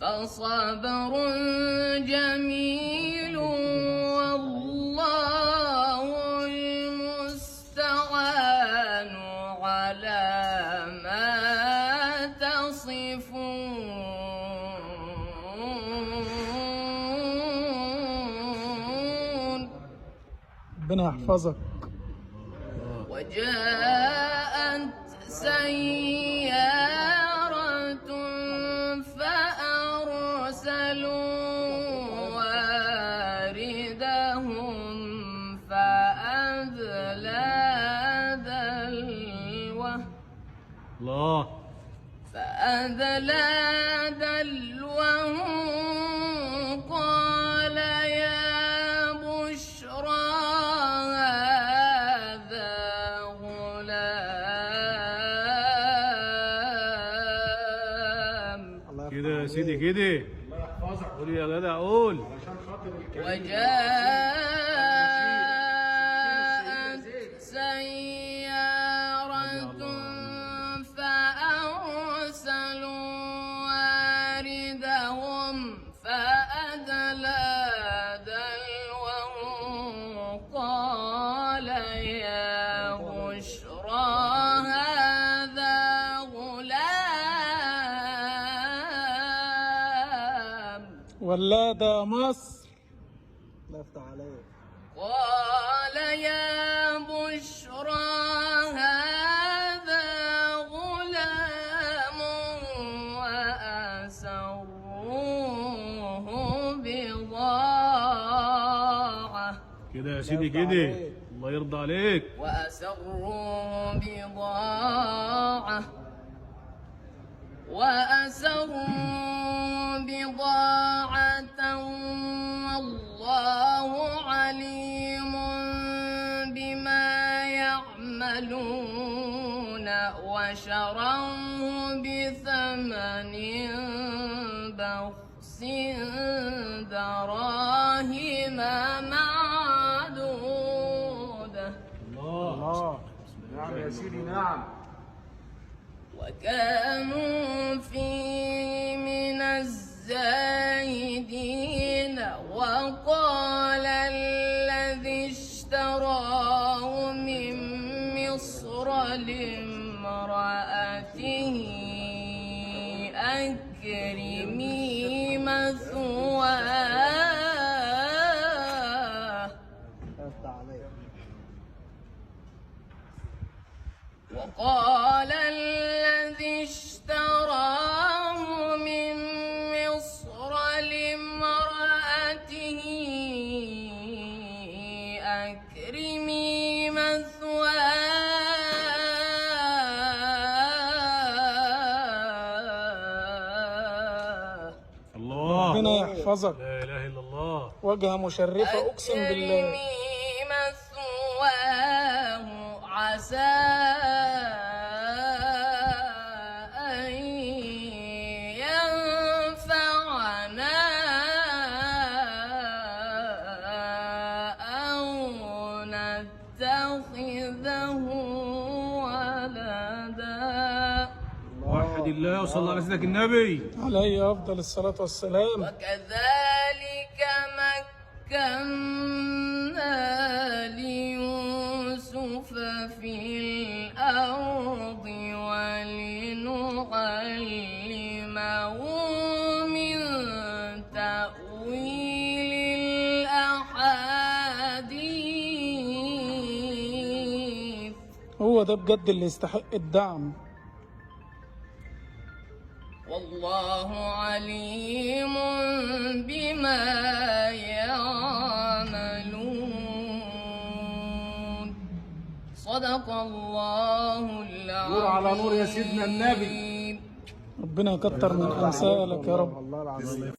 فصبر جميل والله المستعان على ما تصفون. ربنا يحفظك. وجاءت سيارة فأرسلوا واردهم فأدلى دلوه الله. فأدلى دلوه قال يا بشرى هذا غلام. الله كده يا يفتح سيدي عليك. كده. الله يحفظك. قول يا جدع قول. علشان خاطر الكريم. وجاءت سيارة فأرسلوا واردهم فأدلى دلوه قال يا بشرى هذا غلام. ولادة مصر. الله يفتح عليك. قال يا بشرى هذا غلام وأسروه بضاعة. كده يا سيدي يرضى كده. عليك. الله يرضى عليك. وأسروه بضاعة وأسروا بضاعة والله عليم بما يعملون وشروه بثمن بخس دراهم معدودة. الله. الله. نعم يا سيدي نعم. وكانوا فيه من الزاهدين وقال الذي اشتراه من مصر لامرأته أكرمي مثواه. الله يفتح عليك. وقال الذي اشتراه من مصر لامرأته أكرمي مثواه. الله. ربنا يحفظك. لا اله الا الله. وجهة مشرفة أقسم بالله. أكرمي مثواه عسى أن ينفعنا أو نتخذه ولدا. وحد الله وصلى على سيدك النبي. عليه أفضل الصلاة والسلام. وكذلك مكنا ليوسف في الأرض ولنعلمه من تأويل الأحاديث. هو ده بجد اللي يستحق الدعم. والله عليم بما يعملون. صدق الله العظيم. نور على نور يا سيدنا النبي. ربنا يكتر من أمثالك يا رب. والله العظيم.